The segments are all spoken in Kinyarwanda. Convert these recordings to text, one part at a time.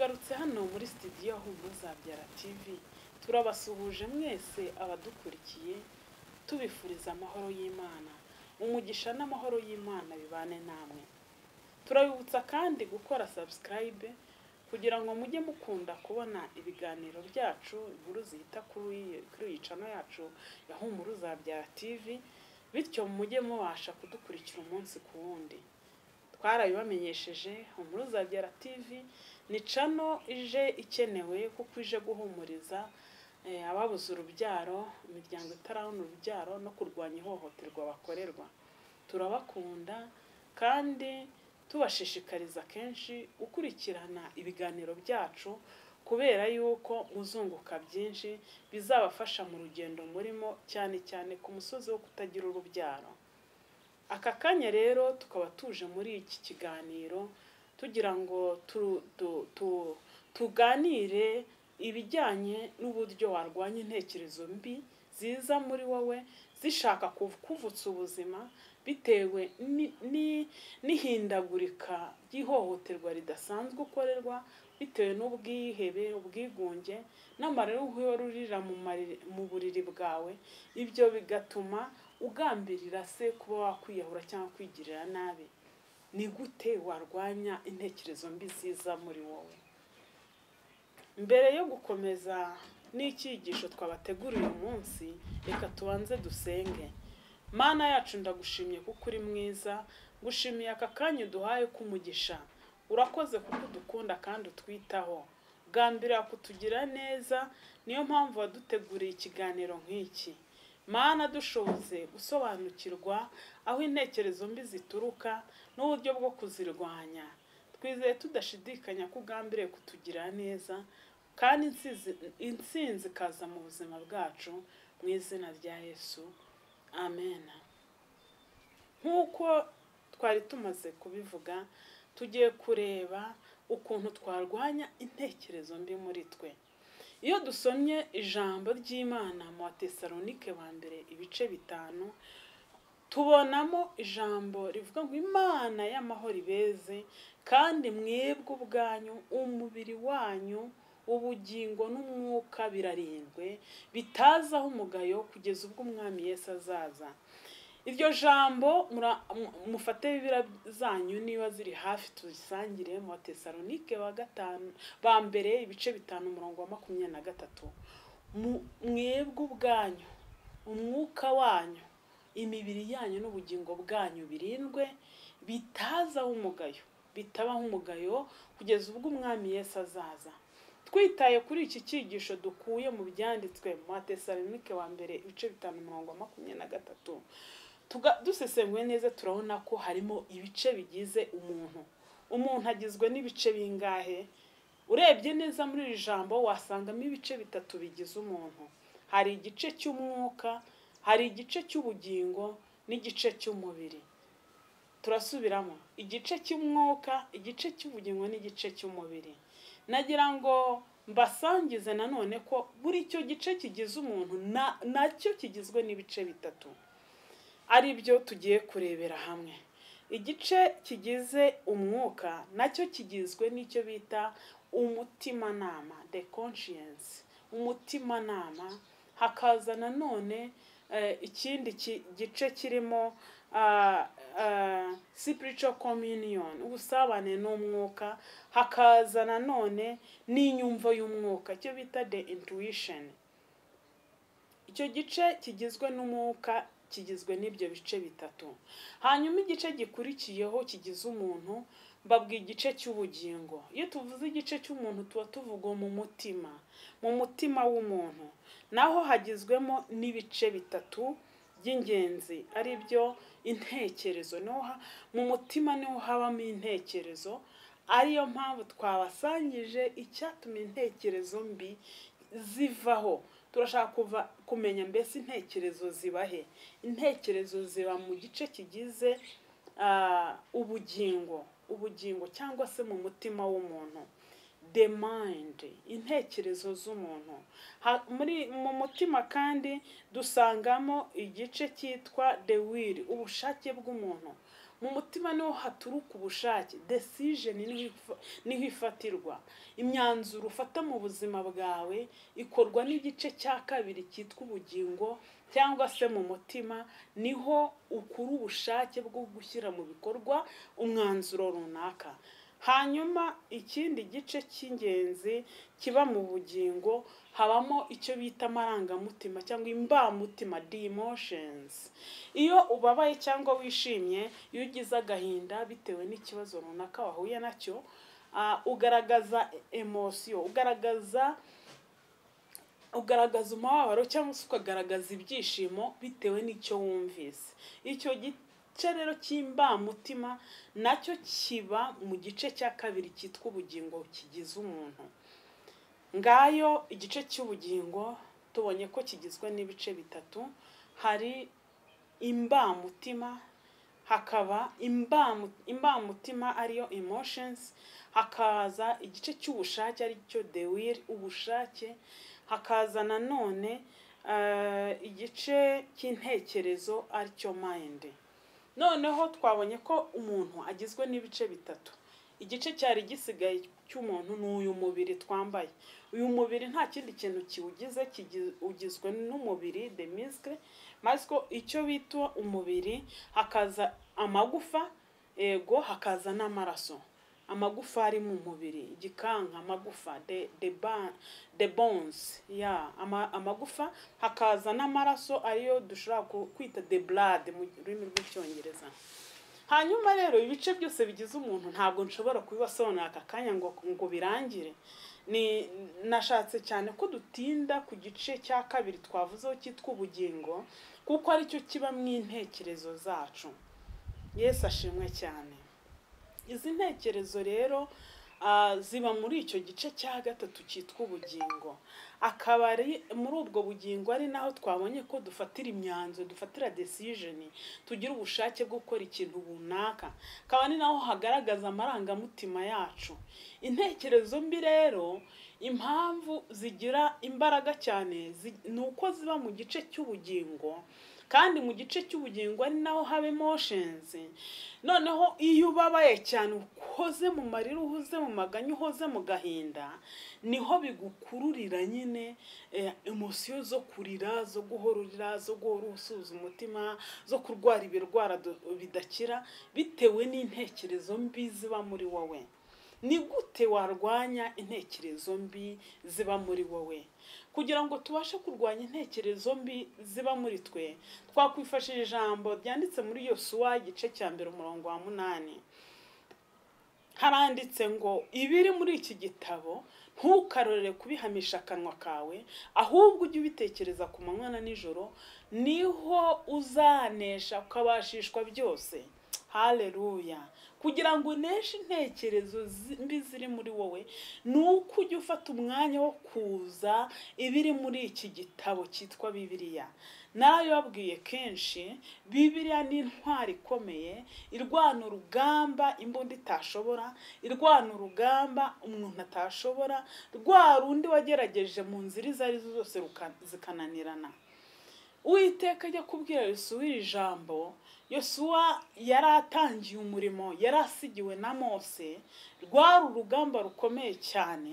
Tugarutse hano muri studio Muzabyara TV, turabasuhuje mwese abadukurikiye, tubifuriza amahoro y'Imana, umugisha n'amahoro y'Imana bibane namwe. Turabibutsa kandi gukora subscribe kugira ngo mujye mukunda kubona ibiganiro byacu, inkuru zihita kuri iyi channel yacu ya Humura Uzabyara TV, bityo mujye mubasha kudukurikira umunsi ku wundi. Twarabibamenyesheje, Humura Uzabyara TV ni channel ije ikenewe kuko ije guhumuriza ababuze urubyaro, imiryango itarabona urubyaro no kurwanya ihohoterwa bakorerwa. Turabakunda kandi tubashishikariza kenshi gukurikirana ibiganiro byacu kubera yuko muzunguka byinshi bizabafasha mu rugendo murimo, cyane cyane ku musozi wo kutagira urubyaro. Aka kanya rero tukaba tuje muri iki kiganiro tugira ngo tuganire ibijyanye n'uburyo warwanya intekerezo mbi ziza muri wowe zishaka kuvutsa ubuzima bitewe n'ihindagurika ry'ihohoterwa ridasanzwe ukorerwa, bitewe n'ubwihebe, ubwigunge n'amarira uhora urira mu buriri bwawe. Ibyo bigatuma ugambirira se kuba wakwiyahura cyangwa kwigirira nabi. Ni gute warwanya intekerezo mbi ziza muri wowe? Mbere yo gukomeza n'icyigisho twabateguriye uyu munsi, reka tubanze dusenge. Mana yacu, ndagushimye kuko uri mwiza, ngushimiye aka kanya uduhaye k'umugisha. Urakoze kuko udukunda kandi utwitaho, gambirira kutugira neza, niyo mpamvu waduteguriye ikiganiro nk'iki. Mana, dushoboze gusobanukirwa aho intekerezo mbi zituruka n'uburyo bwo kuzirwanya. Twizeye tudashidikanya ko ugambiriye kutugira neza kandi intsinzi ikaza mu buzima bwacu, mu izina rya Yesu, amen. Nk'uko twari tumaze kubivuga, tugiye kureba ukuntu twarwanya intekerezo mbi muri twe. Iyo dusomye ijambo ry'Imana mu Batesalonike ba mbere ibice 5, tubonamo ijambo rivuga ngo Imana y'amahoro ibeze, kandi mwebwe ubwanyu umubiri wanyu, ubugingo n'umwuka birarindwe, bitazaho umugayo kugeza ubwo Umwami Yesu azaza. Iryo jambo mufate Bibiliya zanyu niba ziri hafi tuzisangire mu Batesalonike ba mbere ibice 5 umurongo wa 23. Mwebwe ubwanyu, umwuka wanyu, imibiri yanyu n'ubugingo bwanyu birindwe, bitazaho umugayo, bitabaho umugayo kugeza ubwo Umwami Yesu azaza. Twitaye kuri iki cyigisho dukuye mu byanditswe mu Batesalonike wa mbere ibice 5 umurongo wa 23, dusesenguye neza turabona ko harimo ibice bigize umuntu. Umuntu agizwe n'ibice bingahe? Urebye neza muri iri jambo wasangamo ibice 3 bigize umuntu. Hari igice cy'umwuka, hari igice cy'ubugingo n'igice cy'umubiri. Turasubiramo: igice cy'umwuka, igice cy'ubugingo n'igice cy'umubiri. Nagira ngo mbasangize nanone ko buri icyo gice kigize umuntu nacyo kigizwe n'ibice 3, ari byo tugiye kurebera hamwe. Igice kigize umwuka nacyo kigizwe n'icyo bita umutimanama, the conscience, umutimanama. Hakaza nanone ikindi gice kirimo spiritual communion, ubusabane n'umwuka. Hakaza nanone n'inyumvo y'umwuka, icyo bita the intuition. Icyo gice kigizwe n'umwuka kigizwe n'ibyo bice 3. Hanyuma igice gikurikiyeho kigize umuntu, mbabwiye igice cy'ubugingo. Iyo tuvuze igice cy'umuntu tuba tuvuga mu mutima, mu mutima w'umuntu. Naho hagizwemo n'ibice 3 by'ingenzi, ari byo intekerezo. Mu mutima niho habamo intekerezo, ariyo mpamvu twabasangije icyatuma intekerezo mbi zivaho. Turashaka kumenya mbese intekerezo zibahe. Intekerezo ziba mu gice kigize ubugingo, ubugingo cyangwa se mu mutima w'umuntu, the mind, intekerezo z'umuntu. Mu mutima kandi dusangamo igice cyitwa the will, ubushake bw'umuntu. Mu mutima niho haturuka ubushake, decision niho ifatirwa. Imyanzuro ufata mu buzima bwawe ikorwa n'igice cya kabiri cyitwa ubugingo cyangwa se mu mutima, niho ukura ubushake bwo gushyira mu bikorwa umwanzuro runaka. Hanyuma ikindi gice cy'ingenzi kiba mu bugingo, habamo icyo bita amarangamutima cyangwa imbamutima, the emotions. Iyo ubabaye cyangwa wishimye, iyo ugize agahinda bitewe n'ikibazo runaka wahuye nacyo, ugaragaza emotion, ugaragaza umubabaro cyangwa se ukagaragaza ibyishimo bitewe n'icyo wumvise. Icyo gice rero cy'imbamutima nacyo kiba mu gice cya kabiri cyitwa ubugingo kigize umuntu. Ngayo igice cy'ubugingo tubonye ko kigizwe n'ibice bitatu: hari imbamutima, hakaba imbamutima ariyo emotions, hakaza igice cy'ubushake aricyo the will, ubushake, hakaza nanone igice cy'intekerezo aricyo mind. Noneho twabonye ko umuntu agizwe n'ibice bitatu. Igice cyari gisigaye cy'umuntu ni uyu mubiri twambaye. Uyu mubiri nta kindi kintu kiwugize, ugizwe n'umubiri, the muscle, maze icyo bita umubiri, hakaza amagufa, ego, hakaza n'amaraso. Amagufa ari mu mubiri, igikanka, amagufa, the bones, yeah, amagufa, hakaza n'amaraso ariyo dushobora kwita the blood mu rurimi rw'Icyongereza. Hanyuma rero ibice byose bigize umuntu ntabwo nshobora kubibasobanurira aka kanya ngo birangire. Ni nashatse cyane ko dutinda ku gice cya kabiri twavuzeho cyitwa ubugingo, kuko aricyo kiba mu intekerezo zacu. Yesu ashimwe cyane. Izi ntekerezo rero ziba muri icyo gice cya gatatu cyitwa ubugingo, akaba ari muri ubwo bugingo ari naho twabonye ko dufatira imyanzuro, dufatira decision, tugira ubushake bwo gukora ikintu runaka, akaba ari naho hagaragaza amarangamutima yacu. Intekerezo mbi rero impamvu zigira imbaraga cyane ni uko ziba mu gice cy'ubugingo, kandi mu gice cy'ubugingo ari naho haba emotions. Noneho iyo ubabaye cyane, uhoze mu marira, uhoze mu maganya, uhoze mu gahinda, niho bigukururira nyine emotion zo kurira, zo guhora urira, zo guhora usuhuza umutima, zo kurwara ibirwara bidakira bitewe n'intekerezo mbi ziba muri wowe. Ni gute warwanya intekerezo mbi ziba muri wowe? Kugira ngo tubashe kurwanya intekerezo mbi ziba muri twe, twakwifashisha ijambo ryanditse muri Yosuwa igice cya 1 umurongo wa 8. Haranditse ngo ibiri muri iki gitabo ntukarorere kubihamisha akanwa kawe, ahubwo ujye ubitekereza ku manywa na nijoro, niho uzanesha ukabashishwa byose. Haleluya. Kugira ngo uneshe intekerezo mbi ziri muri wowe, ni uko ujya ufata umwanya wo kuza ibiri muri iki gitabo cyitwa Bibiliya. Narabibabwiye kenshi, Bibiliya ni intwari ikomeye irwana urugamba imbunda itashobora, irwana urugamba umuntu atashobora, rwa rundi wagerageje mu nzira izo arizo zose zikananirana. Uwiteka ajya kubwira Yosuwa iri jambo, Yosuwa yari atangiye umurimo yari asigiwe na Mose, rwari urugamba rukomeye cyane,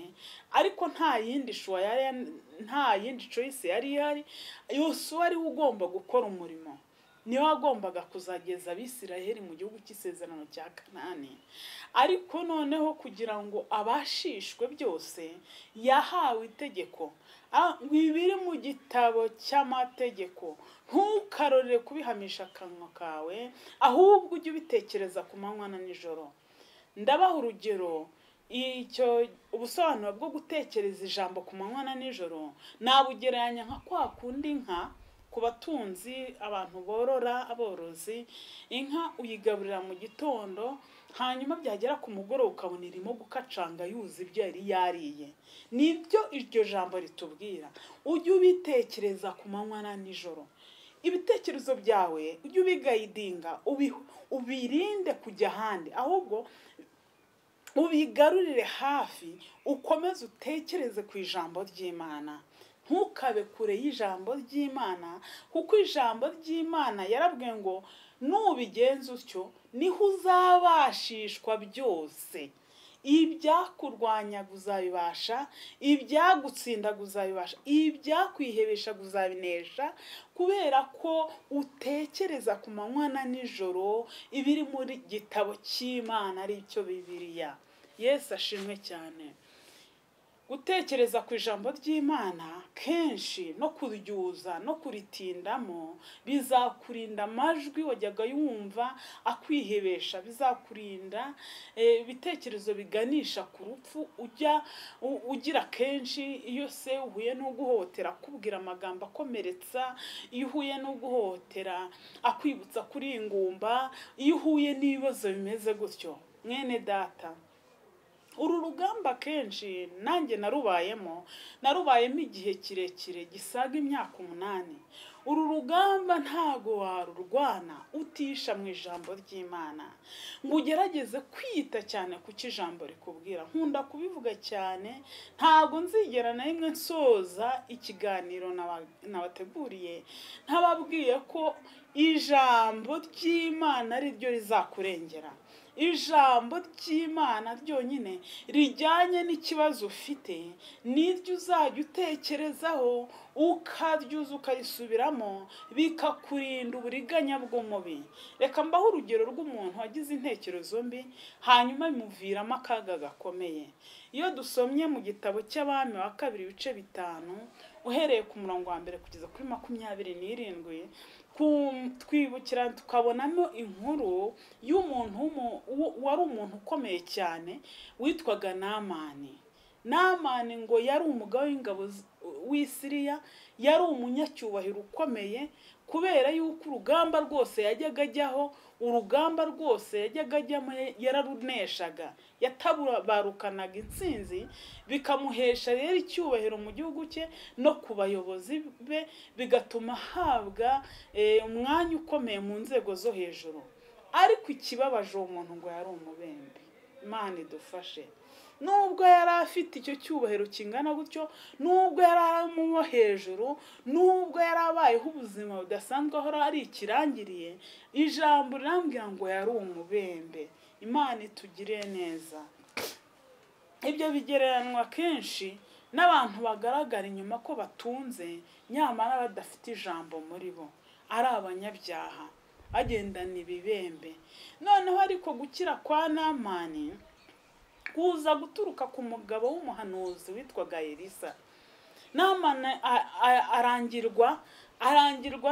ariko nta yindi shuwa yari, nta yindi choice yari ihari. Yosuwa ari we ugomba gukora umurimo, niwe wagombaga kuzageza Abisiraheli mu gihugu cy'isezerano cya Kanani. Ariko noneho kugira ngo abashishwe byose, yahawe itegeko ibiri mu gitabo cy'amategeko ntukarorere kubihamisha akanwa kawe, ahubwo ujye ubitekereza ku manywa na nijoro. Ndabaha urugero, icyo ubusobanuro bwo gutekereza ijambo ku manywa na nijoro nabugereranya nka kwa kundi inka ku batunzi, abantu borora, aborozi, inka uyigaburira mu gitondo, hanyuma byagera ku mugoroba ukabona irimo gukacanga yuza ibyo yari yariye. Nibyo iryo jambo ritubwira, ujye ubitekereza ku manywa na nijoro. Ibitekerezo byawe ujye ubigayidinga, ubirinde kujya ahandi, ahubwo ubigarurire hafi, ukomeze utekereze ku ijambo ry'Imana. Ntukabe kure y'ijambo ry'Imana, kuko ijambo ry'Imana yarabwiye ngo Nubigenza utyo niho uzabashishwa byose. Ibyakurwanyaga uzabibasha, ibyagutsindaga uzabibasha, ibyakwihebeshaga uzabinesha, kubera ko utekereza ku manywa na nijoro ibiri muri gitabo cy'Imana ari cyo Bibiliya. Yesu ashimwe cyane. Gutekereza ku ijambo ry'Imana kenshi no kuryuza no kuritindamo bizakurinda amajwi wajyaga yumva akwihebesha, bizakurinda ibitekerezo biganisha ku rupfu ujya ugira kenshi. Iyo se uhuye n'uguhohotera akubwira amagambo akomeretsa, iyo uhuye n'uguhohotera akwibutsa kuri ingumba, iyo uhuye n'ibibazo bimeze gutyo, mwene data, uru rugamba kenshi nanjye narubayemo igihe kirekire gisaga imyaka 8. Uru rugamba ntago warurwana utisha mu ijambo ry'Imana, ngo ugerageze kwita cyane ku cyo ijambo rikubwira. Nkunda kubivuga cyane, ntago nzigera na rimwe nsoza ikiganiro nabateguriye ntababwiye ko ijambo ry'Imana ari ryo rizakurengera. Ijambo ry'Imana ryonyine rijyanye n'ikibazo ufite niryo uzajya utekerezaho, ukaryuza ukarisubiramo, bikakurinda uburiganya bw'umubi. Reka mbaho urugero rw'umuntu wagize intekerezo mbi hanyuma bimuviramo akaga gakomeye. Iyo dusomye mu gitabo cy'Abami wa kabiri ibice 5 uhereye ku murongo wa 1 kugeza kuri 27, twibukira tukabonamo inkuru y'umuntu wari umuntu ukomeye cyane witwaga Namani. Namani ngo yari umugabo w'ingabo w'Isiriya, yari umunyacyubahiro ukomeye, kubera yuko urugamba rwose yajyaga ajyaho, urugamba rwose yajyaga ajyamo yararuneshaga, yatabarukanaga intsinzi, bikamuhesha rero icyubahiro mu gihugu cye no ku bayobozi be, bigatuma ahabwa umwanya ukomeye mu nzego zo hejuru. Ariko ikibabaje uwo muntu ngo yari umubembe. Imana idufashe. Nubwo yari afite icyo cyubahiro kingana gutyo, nubwo yari ari hejuru, nubwo yari abayeho ubuzima budasanzwe ahora ari ikirangiriye, ijambo rirambwira ngo yari umubembe. Imana itugire neza. Ibyo bigereranwa kenshi n'abantu bagaragara inyuma ko batunze, nyamara badafite ijambo muri bo, ari abanyabyaha, bagendana ibibembe. Noneho ariko gukira kwa Namani kuza guturuka ku mugabo w'umuhanuzi witwaga Elisa. Namani arangirwa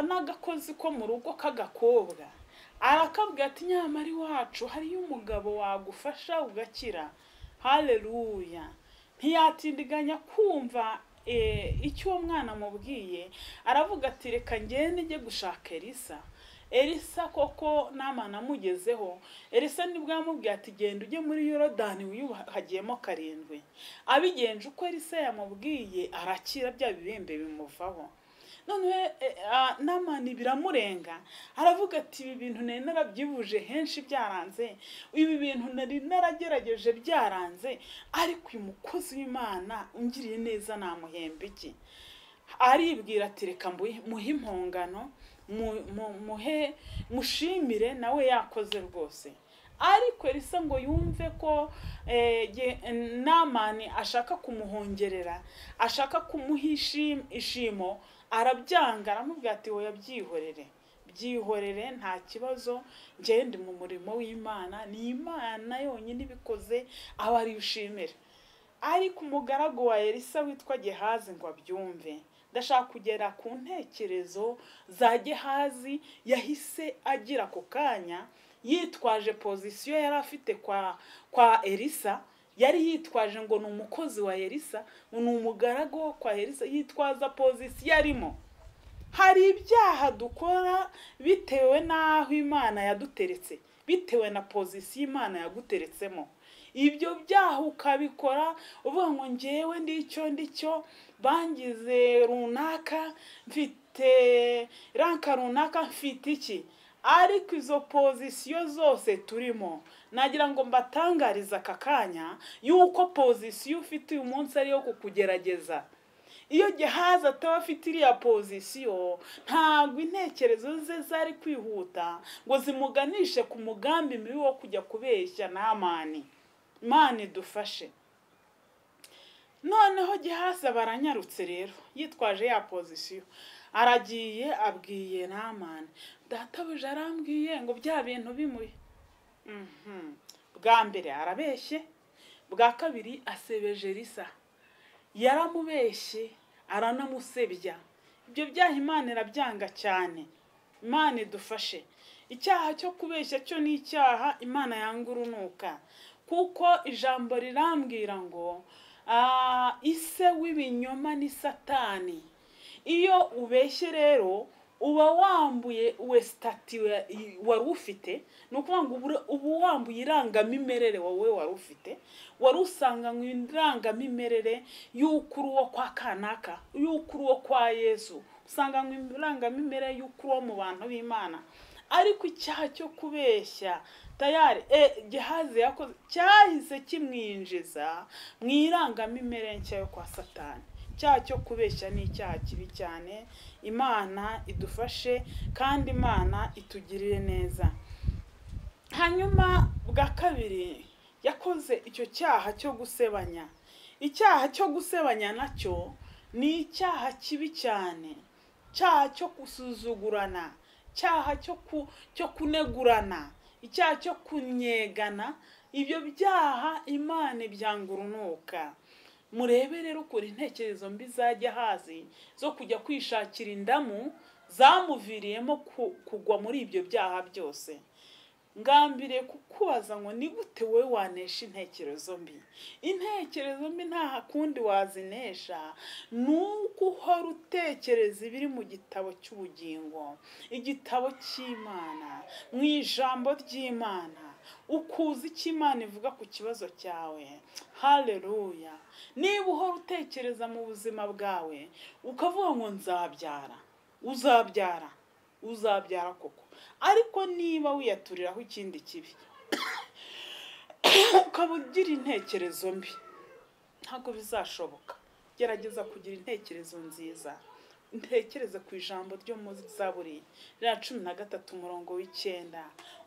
n'agakozi ko mu rugo k'agakobwa, arakabwira ati nyamara iwacu hariyo umugabo wagufasha ugakira. Haleluya. Ntiyatindiganya kumva icyo uwo mwana amubwiye, aravuga ati reka ngende njye gushaka Elisa. Elisa koko Namani amugezeho, Elisa nibwo yamubwiye ati genda ujye muri Yorodani wiyuhagiyemo 7. Abigenje uko Elisa yamubwiye, arakira, bya bibembe bimuvaho. None Namani biramurenga, aravuga ati ibi bintu nari narabyibuje henshi byaranze, ibi bintu nari naragerageje byaranze, ariko uyu mukozi w'Imana ungiriye neza namuhemba iki? Aribwira ati reka muhe impongano, muhe mushimire, nawe yakoze rwose. Ariko Elisa ngo yumve ko Namani ashaka kumuhongerera, ashaka kumuha ishimo, arabyanga, aramubwira ati oya byihorere, byihorere nta kibazo, njye ndi mu murimo w'Imana, ni Imana yonyine ibikoze, aba ari ushimira. Ariko umugaragu wa Elisa witwa Gehazi ngo abyumve. Ndashaka kugera ku ntekerezo za Gehazi yahise agira ako kanya, yitwaje pozisiyo yari afite kwa Elisa, yari yitwaje ngo ni umukozi wa Elisa, ni umugaragu kwa Elisa, yitwaza pozisiyo arimo. Hari ibyaha dukora bitewe n'aho Imana yaduteretse, bitewe na pozisiyo Imana yaguteretsemo. Ibyo byaha ukabikora uvuga ngo njyewe ndicyo ndicyo, bangize runaka, mfite ranka runaka, mfite iki. Ariko izo pozisiyo zose turimo, nagira ngo mbatangarize aka kanya yuko pozisiyo ufite uyu munsi ariyo kukugerageza. Iyo Gehazi ataba afite iriya pozisiyo, ntabwo intekerezo ze zari kwihuta ngo zimuganishe ku mugambi mibi wo kujya kubeshya Namani. Imana idufashe. Noneho Gehazi baranyarutse rero, yitwaje ya pozisiyo, aragiye abwiye Namani, databuja arambwiye ngo bya bintu bimuhe. Bwa mbere arabeshye, bwa kabiri asebeje Elisa, yaramubeshye aranamusebya. Ibyo byaha Imana irabyanga cyane. Imana idufashe. Icyaha cyo kubeshya cyo ni icyaha Imana yanga urunuka, kuko ijambo rirambwira ngo ise w'ibinyoma ni Satani. Iyo ubeshye rero uba wambuye we stati wari ufite, ni ukuvuga ngo uba wambuye irangamimerere wowe wari ufite, wari usanga mu irangamimerere y'uko uri uwo kwa kanaka, y'uko uri uwo kwa Yesu, usanga mu irangamimerere y'uko uri uwo mu bantu b'Imana. Ariko icyaha cyo kubeshya tayari Gehazi yakoze cyahise kimwinjiza mu irangamimerere nshya yo kwa Satani. Icyaha cyo kubeshya ni icyaha kibi cyane. Imana idufashe kandi Imana itugirire neza. Hanyuma bwa kabiri yakoze icyo cyaha cyo gusebanya. Icyaha cyo gusebanya nacyo ni icyaha kibi cyane, icyaha cyo gusuzugurana, icyaha cyo kunegurana, icyaha cyo kunyegana. Ibyo byaha Imana ibyanga urunuka. Murebe rero ukuntu intekerezo mbi za Gehazi zo kujya kwishakira indamu zamuviriyemo kugwa muri ibyo byaha byose. Ngambiriye kukubaza ngo ni gute wowe wanesha intekerezo mbi? Intekerezo mbi nta kundi wazinesha, nuko uhora utekereza ibiri mu gitabo cy'ubugingo, igitabo cy'Imana, mu ijambo ry'Imana, ukuzi icyo Imana ivuga ku kibazo cyawe. Haleluya. Niba uhora utekereza mu buzima bwawe ukavuga ngo nzabyara, uzabyara, uzabyara koko. Ariko niba wiyaturiraho ikindi kibi ukaba ugira intekerezo mbi, ntabwo bizashoboka. Gerageza kugira intekerezo nziza. Ntekereze ku ijambo ryo mu Zaburi ya 13 umurongo w'9,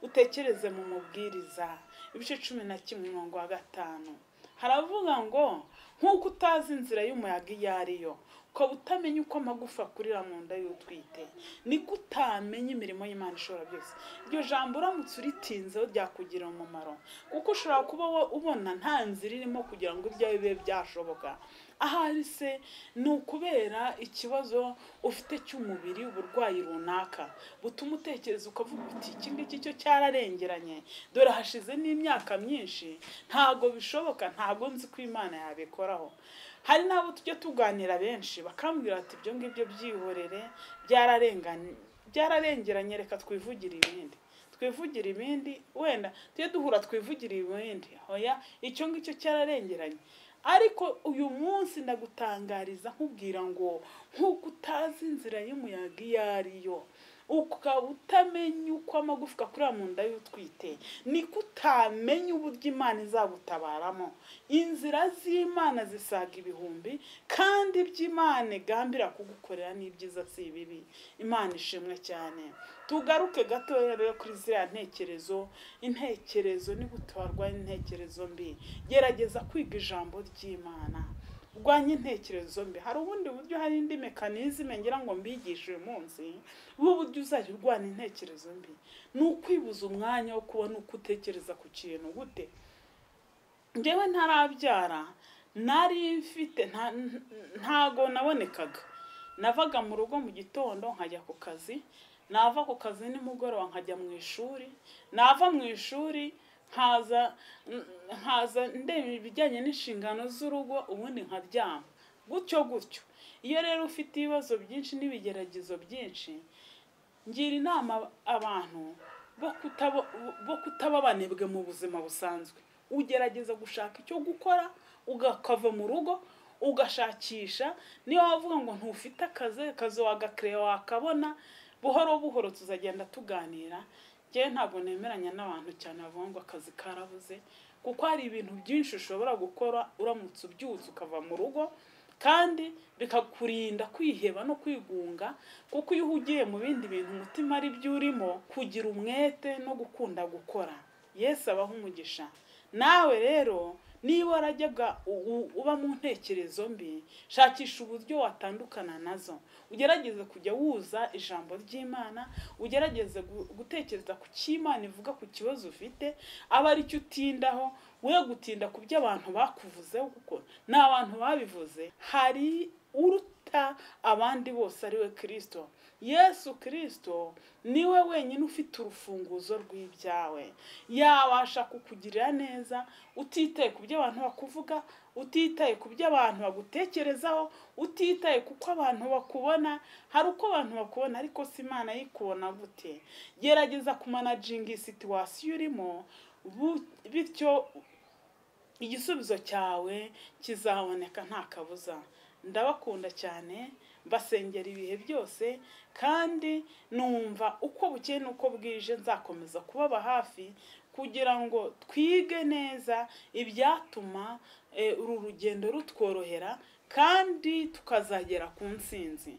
utekereze mu Mubwiriza ibice 11 umurongo wa 5. Haravuga ngo nkuko utazi inzira y'umuyaga iyo ariyo, ukaba utamenya uko amagufa akurira mu nda y'utwite, niko utamenya imirimo y'Imana ishobora byose. Iryo jambo uramutse uritinzeho ryakugira umumaro, kuko ushobora kuba ubona nta nzira irimo kugira ngo ibyawe bibe byashoboka. Ahari se ni ukubera ikibazo ufite cy'umubiri, uburwayi runaka butuma utekereza ukavuga uti iki ngiki cyo cyararengeranye, dore hashize n'imyaka myinshi, ntago bishoboka, ntago nzi ko Imana yabikoraho. Hari n'abo tujya tuganira benshi bakambwira ati ibyo ngibyo byihorere, byararengeranye, reka twivugire ibindi, twivugire ibindi, wenda tujye duhura twivugire ibindi. Oya, icyo ngicyo cyararengeranye. Ariko uyu munsi ndagutangariza nkubwira ngo nkuko utazi inzira y'umuyaga iyo ariyo, ukaba utamenya uko amagufwa akurira mu nda y'utwite, niko utamenya uburyo Imana izagutabaramo. Inzira z'Imana zisaga ibihumbi, kandi iby'Imana igambira kugukorera ni ibyiza si ibibi. Imana ishimwe cyane. Tugaruke gatoya rero kuri ziriya ntekerezo. Intekerezo ni gute warwanya intekerezo mbi? Gerageza kwiga ijambo ry'Imana, urwanye intekerezo mbi. Hari ubundi buryo, hari indi mekanizme ngira ngo mbigishe uyu munsi w'uburyo uzajya urwana intekerezo mbi. Ni ukwibuza umwanya wo kubona uko utekereza ku kintu. Gute? Njyewe ntarabyara nari mfite ntago nabonekaga. Navaga mu rugo mu gitondo nkajya ku kazi, nava ku kazi nimugoroba nkajya mu ishuri, nava mu ishuri nkaza ndeba ibijyanye n'inshingano z'urugo, ubundi nkaryama gutyo gutyo. Iyo rero ufite ibibazo byinshi n'ibigeragezo byinshi, ngira inama abantu bo kutaba abanebwe mu buzima busanzwe. Ugerageza gushaka icyo gukora, ugakava mu rugo ugashakisha. Niyo wavuga ngo ntufite akazi, akazi wagakreya wakabona. Buhoro buhoro tuzagenda tuganira. Njyewe ntabwo nemeranya n'abantu cyane bavuga ngo akazi karabuze, kuko hari ibintu byinshi ushobora gukora uramutse ubyutse ukava mu rugo kandi bikakurinda kwiheba no kwigunga, kuko iyo uhugiye mu bindi bintu umutima ari byo urimo, kugira umwete no gukunda gukora. Yesu abaha umugisha. Nawe rero niba warajyaga uba mu ntekerezo mbi, shakisha uburyo watandukana nazo, ugerageze kujya wuza ijambo ry'Imana, ugerageze gutekereza ku cy'Imana ivuga ku kibazo ufite, aba ari cyo utindaho, we gutinda ku byo abantu bakuvuzeho, kuko ni abantu babivuze. Hari uruta abandi bose ari we Kristo. Yesu Kristo niwe wenyine ufite urufunguzo rw'ibyawe, yabasha kukugirira neza utitaye ku byo abantu bakuvuga, utitaye ku byo abantu bagutekerezaho, utitaye kuko abantu bakubona. Hari uko abantu bakubona ariko si Imana yikubona gute. Gerageza kumanaginga situation urimo, bityo igisubizo cyawe kizaboneka nta kabuza. Ndabakunda cyane, mbasengera ibihe byose, kandi numva uko bukeye n'uko bwije nzakomeza kubaba hafi kugira ngo twige neza ibyatuma uru rugendo rutworohera kandi tukazagera ku ntsinzi.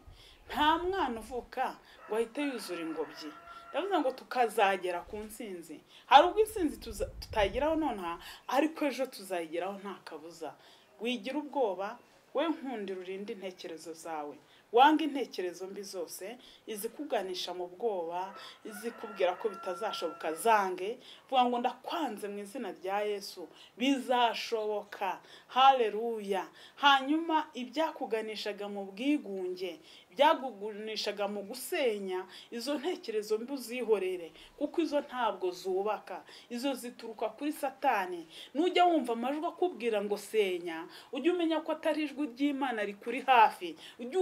Nta mwana uvuka ngo ahite yuzura ingobyi. Ndavuze ngo tukazagera ku ntsinzi. Hari ubwo intsinzi tutayigeraho nonaha, ariko ejo tuzayigeraho nta kabuza. Wigira ubwoba, we nkundira urinde intekerezo zawe, wanga intekerezo mbi zose, izikuganisha mu bwoba, izikubwira ko bitazashoboka, zange. Vuga ngo ndakwanze mu izina rya Yesu, bizashoboka. Haleluya. Hanyuma ibyakuganishaga mu bwigunge, ibyakuganishaga mu gusenya, izo ntekerezo mbi uzihorere, kuko izo ntabwo zubaka, izo zituruka kuri Satani. Nujya wumva amajwi akubwira ngo senya, ujye umenya ko atari ijwi ry'Imana rikuri hafi. Ujye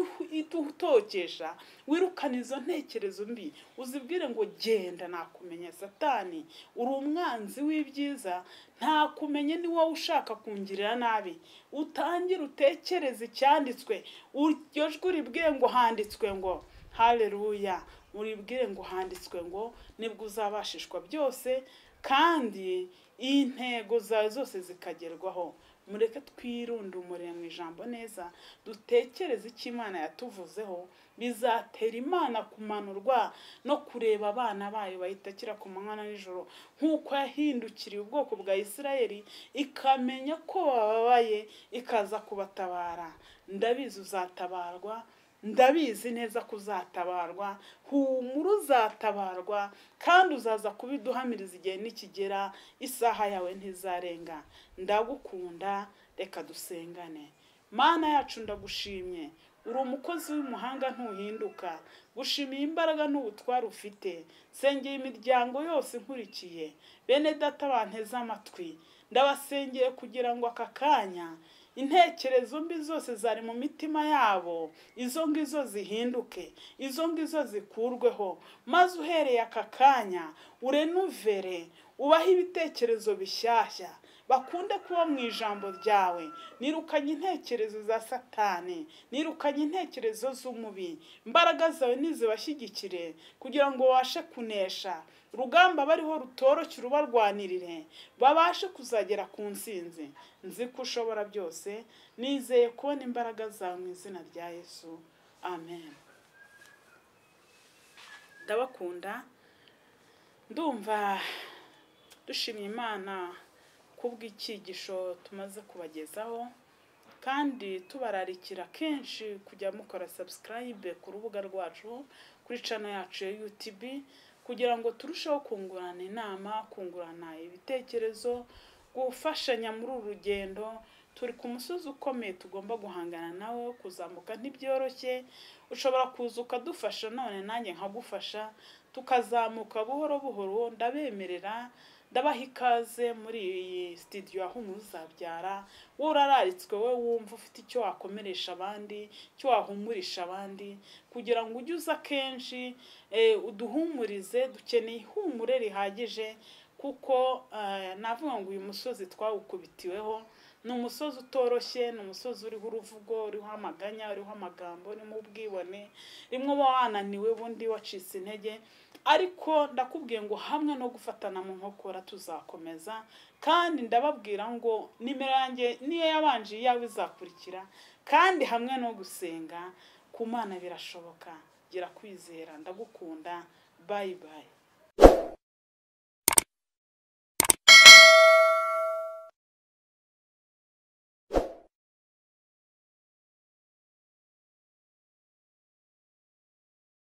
utokesha, wirukane izo ntekerezo mbi, uzibwire ngo genda, nakumenya Satani, uri umwanzi w'ibyiza, ntakumenye ni wowe ushaka kungirira nabi. Utangire utekereze icyanditswe, iryo jwi uribwire ngo handitswe ngo. Haleluya. Uribwire ngo handitswe ngo, nibwo uzabashishwa byose kandi intego zawe zose zikagerwaho. Mureke twirundumure mu ijambo neza, dutekereze icyo Imana yatuvuzeho, bizatera Imana kumanurwa no kureba abana bayo bayitakira ku manywa na nijoro, nk'uko yahindukiriye ubwoko bwa Isirayeli ikamenya ko bababaye ikaza kubatabara. Ndabizi uzatabarwa, ndabizi neza ko uzatabarwa, humura uzatabarwa, kandi uzaza kubiduhamiriza igihe nikigera, isaha yawe ntizarenga. Ndagukunda, reka dusengane. Mana yacu ndagushimye, uri umukozi w'umuhanga ntuhinduka, gushimiye imbaraga n'ubutware ufite. Sengeye imiryango yose nkurikiye, bene data banteze amatwi, ndabasengeye kugira ngo aka kanya intekerezo mbi zose zari mu mitima yabo, izo ngizo zihinduke, izo ngizo zikurweho, maze uhereye aka kanya urenuvere, ubahe ibitekerezo bishyashya, bakunde kuba mu ijambo ryawe. Nirukanye intekerezo za Satani, nirukanye intekerezo z'umubi, imbaraga zawe nizibashyigikire kugira ngo babashe kunesha urugamba bariho rutoroshye, urubarwanirire, babashe kuzagera ku ntsinzi. Nzi ko ushobora byose, nizeye kubona imbaraga zawe mu izina rya Yesu, amen. Ndabakunda, ndumva dushimye Imana kubw'icyigisho tumaze kubagezaho, kandi tubararikira kenshi kujya mukora subscribe ku rubuga rwacu, kuri channel yacu ya YouTube, kugira ngo turusheho kungurana inama, kungurana ibitekerezo, gufashanya muri uru rugendo. Turi ku musozi ukomeye tugomba guhangana nawo, kuzamuka ntibyoroshye. Ushobora kuza ukadufasha none nanjye nkagufasha, tukazamuka buhoro buhoro. Ndabemerera, ndabaha ikaze muri iyi studio aho uzabyara. Wowe urararitswe, wowe wumva ufite icyo wakomeresha abandi, icyo wahumurisha abandi, kugira ngo ujye uza kenshi uduhumurize. Dukeneye ihumure rihagije, kuko navuga ngo uyu musozi twawukubitiweho, Ni umusozi utoroshye, ni umusozi uriho uruvugo, uriho amaganya, uriho amagambo, urimo ubwibone, rimwe uba wananiwe, ubundi wacitse intege. Ariko ndakubwiye ngo hamwe no gufatana mu nkokora tuzakomeza. Kandi ndababwira ngo nimero yanjye niyo yabanje, iyawe izakurikira. Kandi hamwe no gusenga ku Mana birashoboka. Gira kwizera, ndagukunda, bye bye.